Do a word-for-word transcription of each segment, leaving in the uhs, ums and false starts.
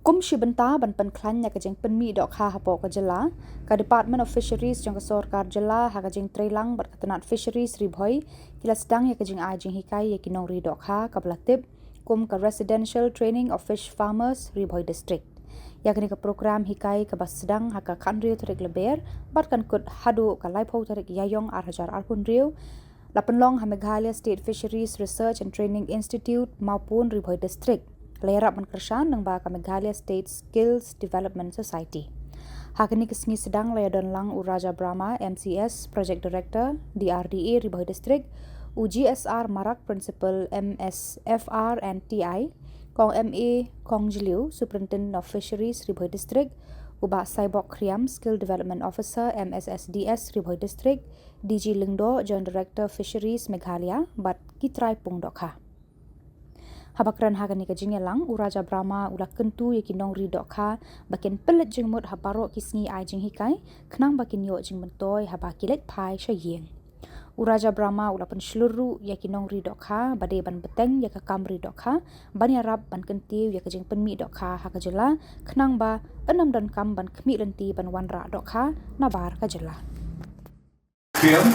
Kum shi bynta ban pynkhlaiñ ïa ka jingpynmih dohkha hapoh ka jylla, ka Department of Fisheries jong ka sorkar jylla ha ka jingtreilang bad ka tnat Fisheries Ri Bhoi ki la sdang ïa ka jingai jinghikai ïa ki nongri dohkha kaba la tip kum ka Residential Training of Fish Farmers Ri Bhoi District. Ïa kane ka program hikai kaba sdang ha ka khathynriew tarik Lber bad kan kut haduh ka laiphew tarik Ïaiong ar hajar arphew hynriew, la pynlong ha Meghalaya State Fisheries Research and Training Institute, Mawpun, Ri Bhoi District. La ïarap ban kyrshan lyngba ka Meghalaya State Skills Development Society. Ha kane ka sngi sdang la ïadon lang u Raja Brahma, M C S, Project Director, D R D A, Ri Bhoi District, u G S R Marak, Principal, M S F R and T I, Kong M A Kongjliew, Superintendent of Fisheries, Ri Bhoi District, u Bah Saibok Khriam, Skill Development Officer, M S S D S, Ri Bhoi District, D G Lyngdoh, Joint Director Fisheries Meghalaya, bad ki trai pung dohkha. Haba kren ha kane ka jingïalang, u Raja Brahma u la kyntu ïa ki nongri dohkha ba kin pynleit jingmut ha baroh ki sngi ai jinghikai, khnang ba kin ïoh jingmyntoi haba ki leit phai sha ïing. U Raja Brahma u la pynshlur ruh ïa ki nongri dohkha ba dei ban bteng ïa ka kam ri dohkha, ban ïarap ban kyntiew ïa ka jingpynmih dohkha ha ka jylla, khnang ba ym donkam ban khmih lynti ban wanrah dohkha nabar ka jylla. P M.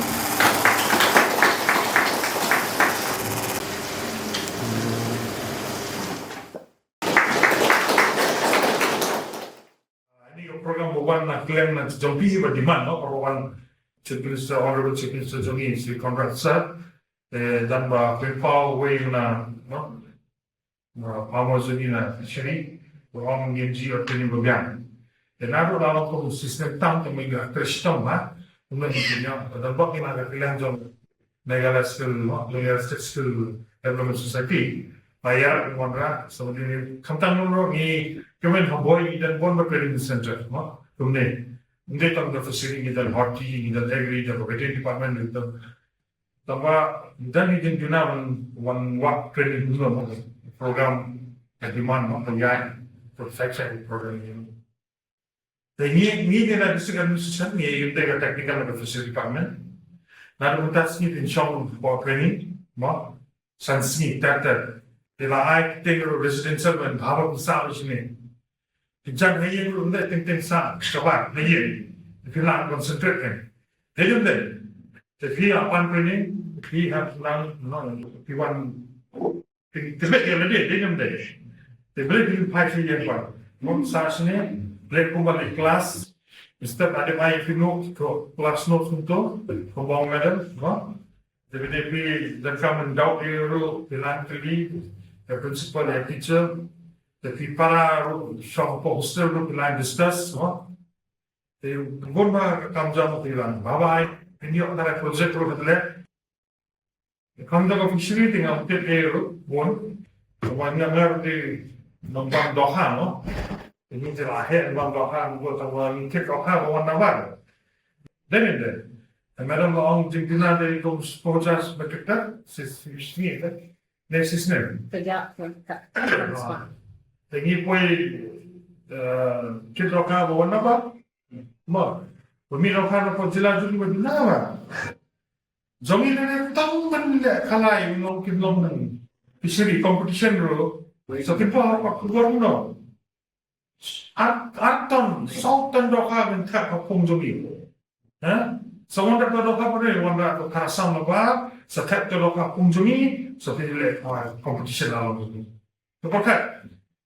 Ini ka program ba wan na kylliang na jong phi ba demand, no, ba wan Chief Minister, Honorable Chief Minister jong ngi, Shri Conrad Sir, eh, dang ba pynpaw wei na, no, na pynpaw jong ngi na fishery, ba ong ngin ïoh training ba biang. Te naduh la long kum shisnem tam te mynta ka trei shitom, ha. Kumne ngi ïa, dang ba ngi na ka kylliang jong Meghalaya Skill, no, Meghalaya State Skill Development Society. Ba ïa, ngi wanrah, so ngi, khamtam ngi, ngi, kmen ha Bhoi, ngi don bun ba training center, no, kumne. Ngi don ka fishery, ngi don horti, ngi don agri, ngi don veterinary department, ngi don, tangba, ngi don ngi don juna wan, wan wad training, no, program, ka demand, no, ka ïa, protection program, you know. Te ngi, ngi, ngi na district administration, ngi, ngi teng ka technical na ka fishery department. Na ka mynta sngi pynshong hapoh training, mo, san sngi, ter ter. Te la ai teng ruh residential ban bha ba pynshah ruh shane. Te jan ha ïing ruh ym dei teng teng shah, shabar, ha ïing. Te phi lah concentrate kan. Te ym dei. Te phi hap pan training, phi hap nang, no, phi wan Te, te bit ïa lade, te ym dei. Te bit ïa phai sha ïing ba. Ngam sa shane, bit kumba leh class. Instead ade mai phi noh, to class notes kumto, kumba ong madam, no? Te bit phi donkam in doubt ïa ruh, phi lah kylli, ïa principal, ïa teacher. Te phi para ruh, shong hapoh hostel ruh, phi lah discuss, no? Te bun ba ka kam jam phi lah. Bye bye. Phi ïoh ka project ruh ka leh. Kam da ka fishery te ngam tip ei ruh, bun. Ka wan nga ngar te nang ban dohkha, no? Te ngi te la heh nang ban dohkha, ngi ko ta wan ngi tip dohkha, ka wan na wan. Dei ne dei. Te madam la ong jingduna te kum four jars metric ton, sis, sis, ne, ne, sis ne. Te ja, te ja. Te ngi poi, eh, tip dohkha, ka wan na wan. Mo, ba mih dohkha na pdeng jylla jong ngi ba duna ba. Jong ngi ne tang ban leh khalai nong kin long nang fishery competition ruh. Sa kin pa pa kuwar no. Ar, ar ton, saw ton dohkha ban thep ha pung jong ngi. Ha? Sa wan da dohkha pa ne, wan da to kharasang na ba, sa thep to dohkha pung jong ngi, sa phi leh, ah, competition la long jong ngi. Ka pyrkhat.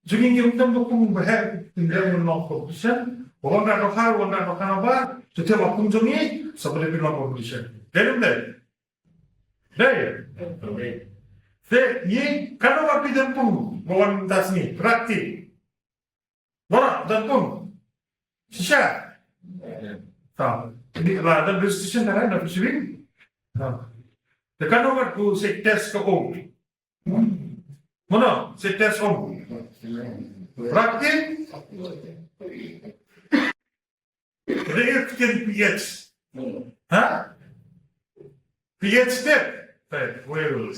Jong ngi ngim dang ba kum ba heh, ngim dang ba long competition. Ba wan da dohkha, wan da dohkha na ba, te te ba kum jong ngi, sa ba dei phi long competition. Dei ne ym dei? Dei. Te ngi, kano ba phi dang pung, ba wan da sngi, prakti. Ba dang pung. Shisha. Ta. Ni la dang registration ka na fishery. Ta. Te kano ba ku se test ka ong. Mano, se test ong. Prakti? Rate kin P H. Ha? P H tip. Right, well.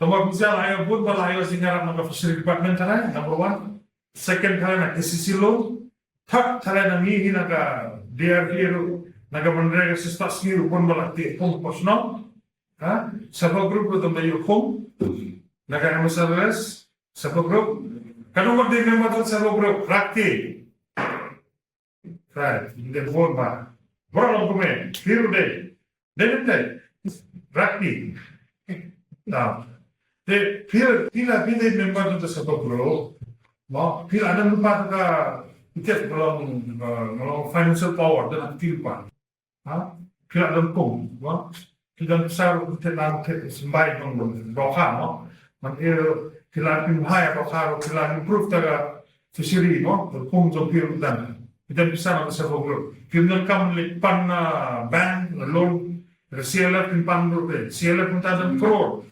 Tama bisa la ïa bun ba la ïa singaram na ka fishery department tara, number one. Second tara na K C C loan. Third tara na ngi hi na ka D R D A ruh, na ka MGNREGA sista sngi ruh bun ba la ti pung pos nong. Ha? Sapa group ruh tang da ïa pung. Na ka M S R S, sapa group. Kano mo de member jong self help group, rakti. Kai, de bol ma. Bro lo kume, piru de. De de de. Rakti. Na. De pir pila pila member jong self help group. Mo, pila ada lupa ka ite belum belum financial power dan aktif pa. Ha? Pila don kum, mo? Pila don besar, pila don te sembai dong dong doka, mo? Man ir pila pin hai doka, pila improve taga fishery, mo? Kum jong pila dan. Pila besar na self help group. Pila don kam le pan na bank loan, C L F pin pan ru, C L F pin ta don crore.